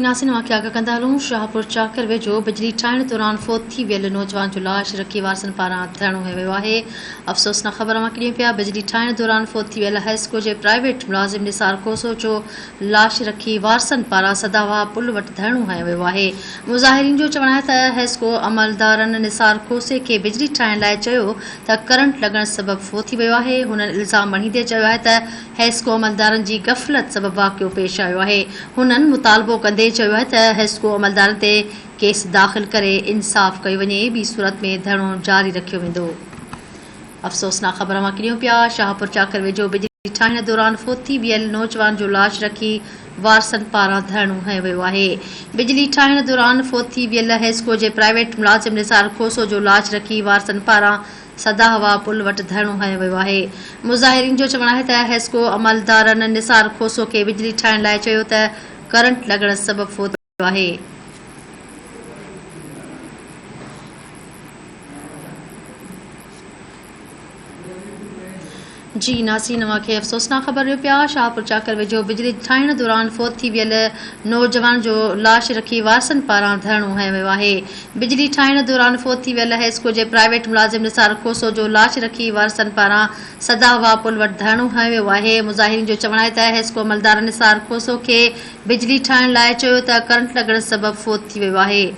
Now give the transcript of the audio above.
ناصر اوهان کي آگاهه ڪندا هلون، شاهپور چاڪر ويجهو بجلي ٺاهڻ دوران فوت ٿي ويل نوجوان جو لاش رکي وارثن پاران ڌرڻو هنيو ويو آهي. افسوسناڪ خبر اوهان کي ڏيون پيا، بجلي ٺاهڻ دوران فوت ٿي ويل حيسڪو جي پرائيويٽ ملازم نثار کوسو جو لاش رکي وارثن پاران سداواهه پل وٽ ڌرڻو هنيو ويو آهي. مظاهرين جو چوڻ آهي ته حيسڪو عملدارن نثار کوسي کي بجلي ٺاهڻ لاء چيو ته ڪرنٽ لڳڻ سبب فوت ٿي ويو آهي. هنن الزام مڙهيندي چيو آهي ته حيسڪو عملدارن جي غفلت سبب واقعو پيش آيو آهي. هنن مطالبو ڪندي چيو آهي ته حيسڪو عملدارن تي ڪيس داخل ڪري انصاف ڪيو وڃي ٻي صورت ۾ ڌرڻو جاري رکيو ويندو. افسوسناڪ خبر اوهان کي ڏيون پيا شاهپور چاڪر ويجهو بجلي ٺاهڻ دوران فوت ٿي ويل نوجوان جو لاش رکي وارثن پاران ڌرڻو هنيو ويو آهي. بجلي ٺاهڻ دوران فوت ٿي ويل حيسڪو جي پرائيويٽ ملازم نثار کوسو جو لاش رکي وارثن پاران سدا هوا پل وٽ ڌرڻو هنيو ويو آهي. مظاهرين جو چوڻ آهي ته حيسڪو عملدارن نثار کوسو کي بجلي ٺاهڻ لاء چيو ته ڪرنٽ لڳڻ سبب فوت ٿي ويو آهي. جي ناصرين اوهان کي افسوسناڪ خبر ڏيون پيا شاهپور چاڪر ويجهو بجلي ٺاهڻ دوران فوت ٿي ويل نوجوان جو لاش رکي وارثن پاران ڌرڻو هنيو ويو آهي بجلي ٺاهڻ دوران فوت ٿي ويل حيسڪو جي پرائيويٽ ملازم نثار کوسو جو لاش رکي وارثن پاران سدا واهه پل وٽ ڌرڻو هنيو ويو آهي مظاهرين جو چوڻ آهي ته حيسڪو عملدارن نثار کوسو کي بجلي ٺاهڻ لاء چيو ته ڪرنٽ لڳڻ سبب فوت ٿي ويو آهي.